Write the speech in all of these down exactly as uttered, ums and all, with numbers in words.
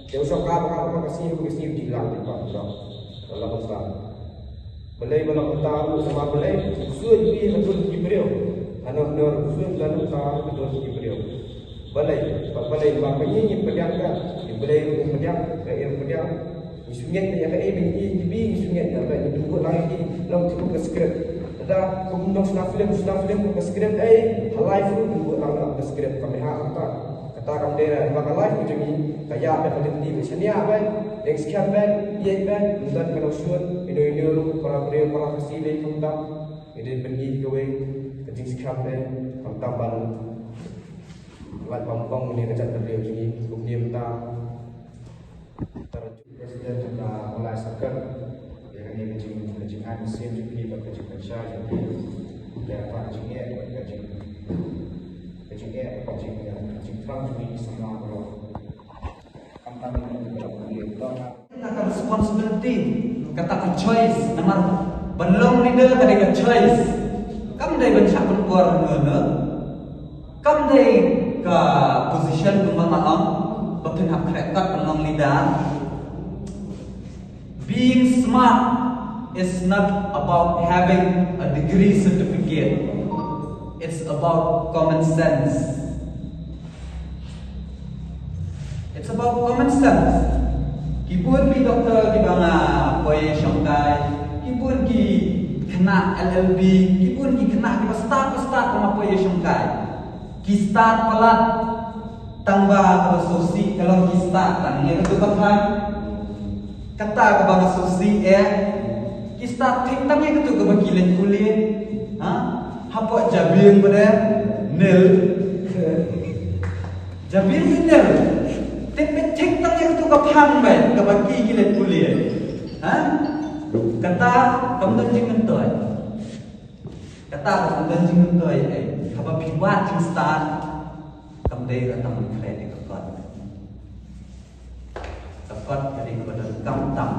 Te u shong ka ba ka ba ka sngi ba ka sngi u dih lang dih ba u dong. Ba la ba sa. Balei ba la mynta ruh sa ba balei u suid ïa ka don ki briew. Hano hano ruh u suid la mynta ruh ka don ki briew. Balei ba balei ba ka ngi ngi pdiang ka. Ngi balei ruh ngi pdiang ka ir pdiang. Ngi sngewthuh ïa ka ei ba ngi ngi bi ngi sngewthuh ïa ka ngi duk lang ki long ki ka script. Tada kum nong sna film sna film ka script ei. Halai film duk lang ka script kami ha ka. Kata kam dei na ba ka life ka jong ngi ka ïa ba ka lynti ba shania ba deng skhem ba ïa ba mynta ka nong shun ino ino ruh para briew para Khasi lei khamtam. Ino ban ngi kawei ka jingskhem ba khamtam ban lait bam bam ne ka jat ka briew jong ngi kum ne mynta. President jong ka Mawlai Circle. Ïa kane ka jing ka jingai mynsiem jong phi bad ka jingpynshai jong phi. Ïa ka jingeh bad ka jing ka jingeh bad ka jing ka jingpang jong ngi ki samla baroh. Khamtam ïa ka jingpang jong ngi. Kata ka responsibility, kata ka choice, namar ban long leader ka dei ka choice. Kam dei ban shah pynbor hangno hangno. Kam dei ka position kumba nga ong ba phin hap khreh kot ban long leader. Being smart is not about having a degree certificate. It's about common sense. It's about common sense. Ki bun ki doktor kiba nga poi shongkai, ki bun ki khynnah L L B, ki bun ki khynnah kiba stad ba stad ba nga poi shongkai. Ki stad palat tang ba ka sngewsih ka long ki stad tang ïa katu ka phang. Kata kaba nga sngewsih eh ki stad thik tang ïa katu kaba ki leit pule. Ha? Hapoh jabieng ba dei nil. Jabieng nil. Te peit thik tang ïa katu ka phang ba kaba ki ki leit pule. Ha? Kata kam don jingmyntoi. Kata ka don jingmyntoi eh. Haba phi wad jingstad kam dei ka tang khlem ka kot. Ka kot ka dei kaba donkam tam.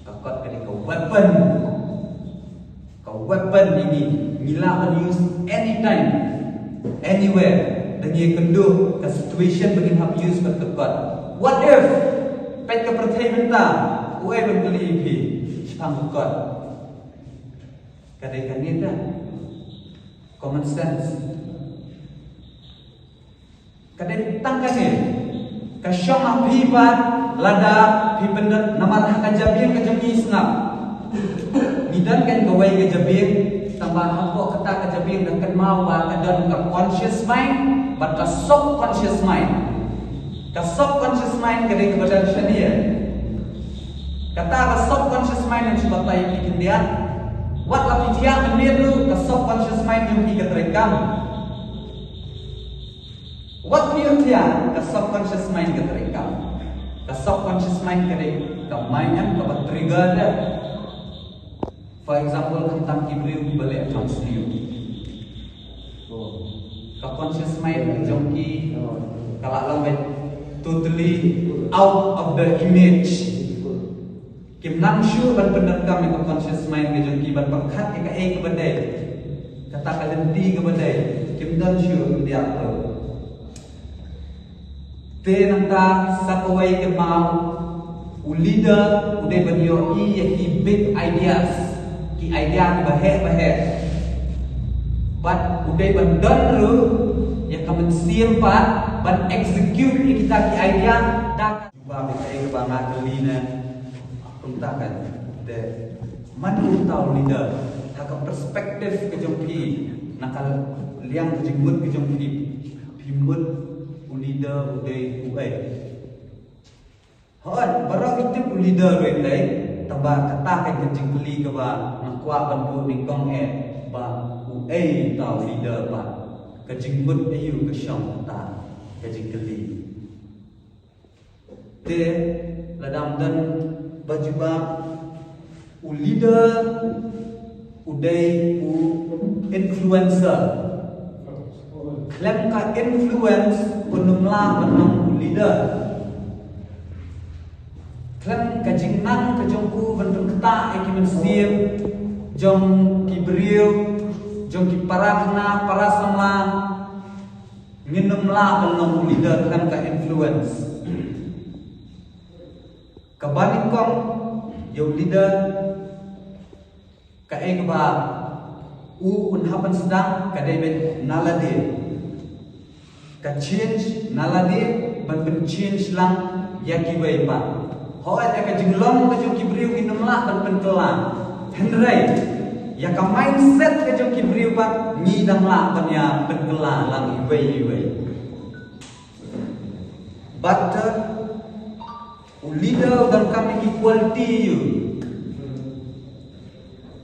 Ka kot ka dei ka weapon. Ka weapon ini ngi lah ban use anytime, anywhere. Da ngi kynduh ka situation ba ngin hap use ka kot. What if? Peit ka pyrthei mynta. Uei ban kylli phi shaphang ka kot. Ka dei kane ka common sense. Ka dei tang kane ka shong ha phi pat lada phi pyndep namar ha ka jabieng ka jong ngi sngap. Ngi don kan kawei ka jabieng tang ba hapoh kata ka jabieng ka kynmaw ba ka don ka conscious mind bad ka subconscious mind. Ka subconscious mind ka dei kaba don shane. Kata ka subconscious mind ngan shu batai ïa phi khyndiat. Wat la phi thiah mynmiet ruh ka subconscious mind jong phi ka treikam. Wat phi thiah ka subconscious mind ka treikam. Ka subconscious mind ka dei ka mind kaba trigger da. For example, khamtam ki briew kiba leh kam sniew. Ka conscious mind jong ki ka la long beit totally out of the image. Kim nang shuh ban pyndonkam ïa ka conscious mind ka jong ki ban pyrkhat ïa kaei kaba dei. Kata ka lynti kaba dei kim don shuh, kim diak ruh. Te nangta sa kawei ka maw, u leader u dei ban ïohi ïa ki big ideas, ki idea kiba heh ba heh. Bad u dei ban don ruh ïa ka mynsiem pat ban execute ïa kita ki idea da ka jubab ïa kaei kaba nga kylli ne. Kumta kan, te man uta u leader ha ka perspective ka jong phi, na ka liang ka jingmut ka jong phi, phi mut u leader u dei uei? Hooid, baroh ngi tip u leader uei dei, tangba kata ka jingkylli kaba nga kwah ban buh nyngkong eh ba uei uta u leader ba ka jingmut aïu ka shong kata ka jingkylli. Te lada ym don ba jubab, u leader u dei u influencer. Khlem ka influence un ym lah ban long u leader. Khlem ka jingnang ka jong u ban pynktah ïa ki mynsiem jong ki briew, jong ki para khynnah, para samla. Ngin ym lah ban long u leader khlem ka influence. Kaba nyngkong ïa u leader, kaei kaba u un hap ban sdang ka dei ban na lade. Ka change na lade ban pynchange lang ïa kiwei pat. Hooid, ïa ka jinglong ka jong ki briew ngin ym lah ban pynkylla. Hynrei ïa ka mindset ka jong ki briew pat ngi dang lah ban ïa pynkylla lang iwei iwei. Bad u leader u donkam ïa ki quality ïa u.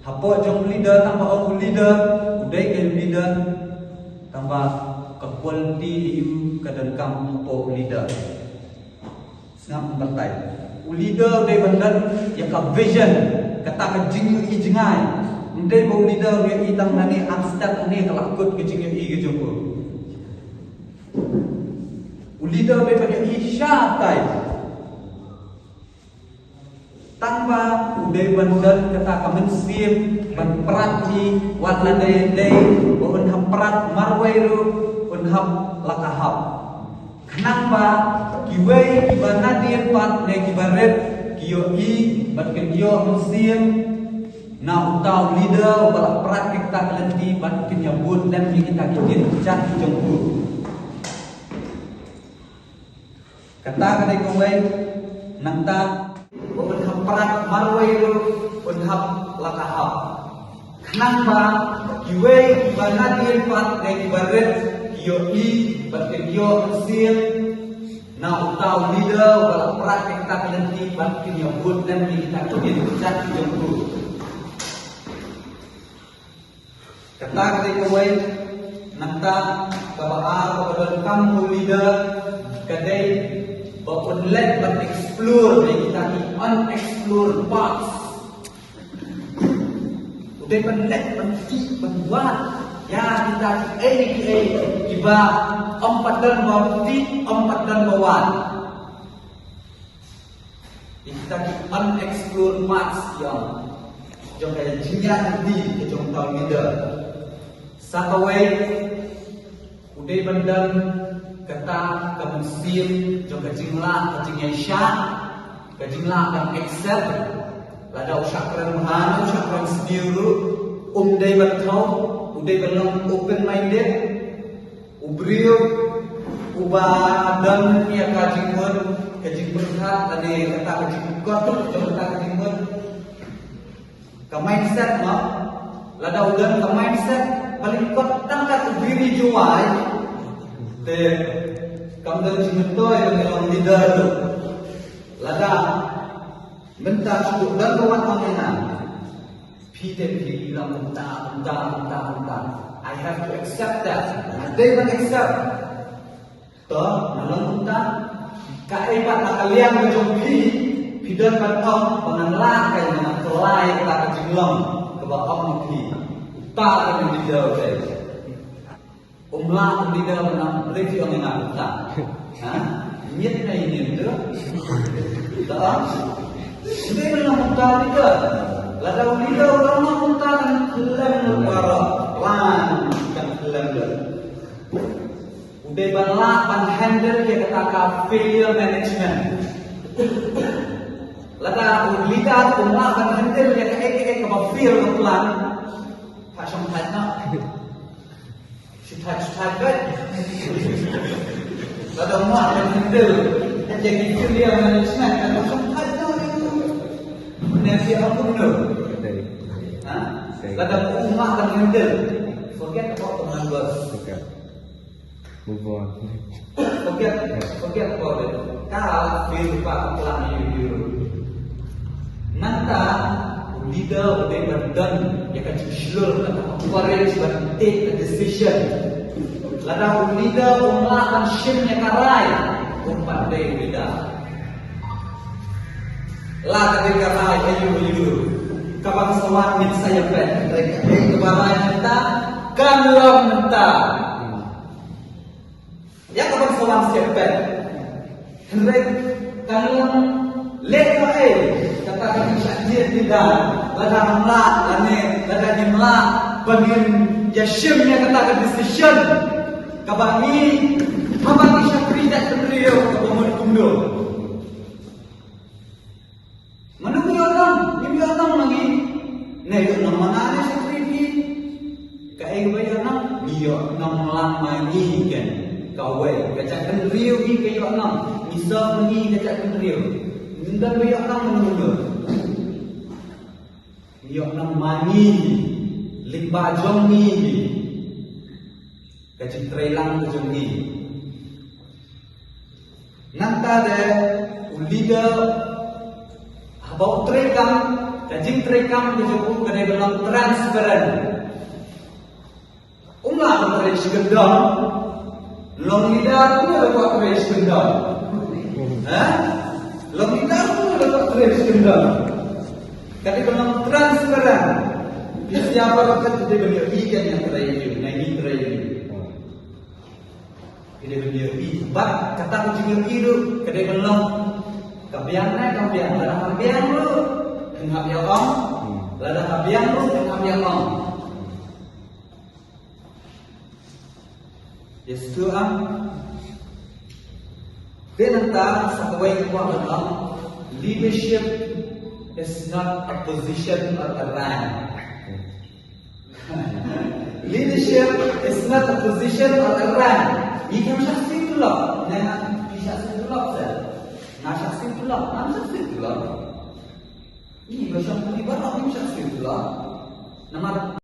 Hapoh jong u leader, tang ba ong u leader, u dei ka leader, tang ba ka quality ïa u ka donkam hapoh u leader. Sngap, ym batai. U leader u dei ban don ïa ka vision, kata ka jingïohi jngai. Ym dei ba u leader u ïohi tang nangne ar step hangne ka la kut ka jingïohi ka jong u. U leader u dei ban ïohi shatai. Tang ba u dei ban don kata ka mynsiem ban prat ïa wat la dei dei, ba un hap prat marwei ruh un hap la ka hap. Khnang ba kiwei kiba nadien pat ne kiba rit ki ïohi bad kin ïoh mynsiem na uta u leader uba la prat ïa kita ki lynti bad kin ïa bud lem ïa kita ki jingïeit ki jong u. Kata ka dei kawei, nangta ba un hap prat marwei ruh un hap la ka hap. Khnang ba kiwei kiba nadien pat ne kiba rit ki ïohi bad kin ïoh mynsiem na uta u leader uba la prat ïa kita ki lynti bad kin ïa bud lem ïa kita ki jingïeit ki jong u. Kata ka dei kawei, nangta kaba ar kaba donkam u leader ka dei ba un leit ban explore ïa kita ki unexplored parts. U dei ban leit ban tih ban wad ïa kita kiei kiei kiba ym pat don ba tih, ym pat don ba wad. Ïa kita ki unexplored parts ïa jong ka jingïaid lynti ka jong uta u leader. Sa kawei, u dei ban don kata ka mynsiem jong ka jinglah ka jingïaishah, ka jinglah ban accept. Lada u shah kren bha ne u shah kren sniew ruh, um dei ban thaw, u dei ban long open minded. U briew uba don ïa ka jingmut, ka jingpyrkhat lane kata ka jingkot jong kata ka jingmut, ka mindset, ma lada u don ka mindset ba lyngkot tang kat u biri jowai, te kam don jingmyntoi ban long leader. Lada mynta shu don ba wan ong ïa nga, phi te phi long mynta mynta mynta mynta. I have to accept that. Nga dei ban accept. To nga long mynta. Kaei pat na ka liang ka jong phi, phi don ban ong ba ngan lah, kaei ngan lah ïa kata ka jinglong kaba ong ïa phi. Uta ka dei u leader u dei. Um lah u leader ban ong, balei phi ong ïa nga uta? Ha? Miet na ïa ine u leader. Dah. Sdei ban ong uta leader. Lada u leader u ong uta kan khlem lut baroh. Wan kan khlem lut. U dei ban lah ban handle ïa kata ka failure management. Lada u leader um lah ban handle ïa kaei kaei kaba fail ka plan, pha shong thait noh. Shu thait, shu thait beit. Lada um lah ban handle ïa ki failure management, pha shong thait noh. Ne phi ong kumno? Ha? Lada um lah ban handle, forget about the numbers. Move on. Forget, forget about it. Ka la fail, ka la plan ïa u. Nangta u leader u dei ban don ïa ka jingshlur, ka courage ban take a decision. Lada u leader um lah ban shim ïa ka rai, um pat dei u leader. La ka dei ka rai aïu aïu, ka ban sa wan ngin sa ïa peit. Ka dei ka rai mynta, kan long mynta. Ïa ka ban sa wan step back. Hynrei kan long leh kaei kata ka jingshah jied jingdon, lada ngim lah lane lada ngim lah ban ngin ïa shim ïa kata ka decision kaba ngi, haba ngi shakri jaitbynriew kaba mut kumno. Nga ne shakri phi. Kaei kaba ïoh nong? Ngi ïoh nong lang ma ngi ken. Kawei ka jaitbynriew hi ka ïoh nong. Ngi song ma ngi ka jaitbynriew. Ngi don ba ïoh nong ma ngi. Ngi ïoh nong ma ngi. Lyngba jong ngi. Ka jingtrei lang ka jong ngi. Nangta de u leader haba u treikam, ka jingtreikam ka jong u ka dei ban long transparent. Um lah ban trei shi kyndong. Long leader um lah ban trei shi kyndong. Ha? Long leader um lah ban trei shi kyndong. Ka dei ban long transparent. Phi sngewbha ba ka dei ban ïohi ïa ka trei ïa u, nga ngi trei ïa u. Ka dei ban ïohi. Bad kata ka jingïohi ruh ka dei ban long. Ka biang ne kam biang, lada kam biang ruh kan hap ïa ong. Lada kam biang ruh kan hap ïa ong. Ïa sdang. Te nangta sa kawei ka kwah ban ong, leadership is not a position or a rank. Leadership is not a position or a rank. Ngi kam shah siew tulop. Nga, ngi shah siew tulop sa. Nga shah siew tulop. Nga shah siew tulop. Ngi ba shah puli baroh ngi shah siew tulop. Namar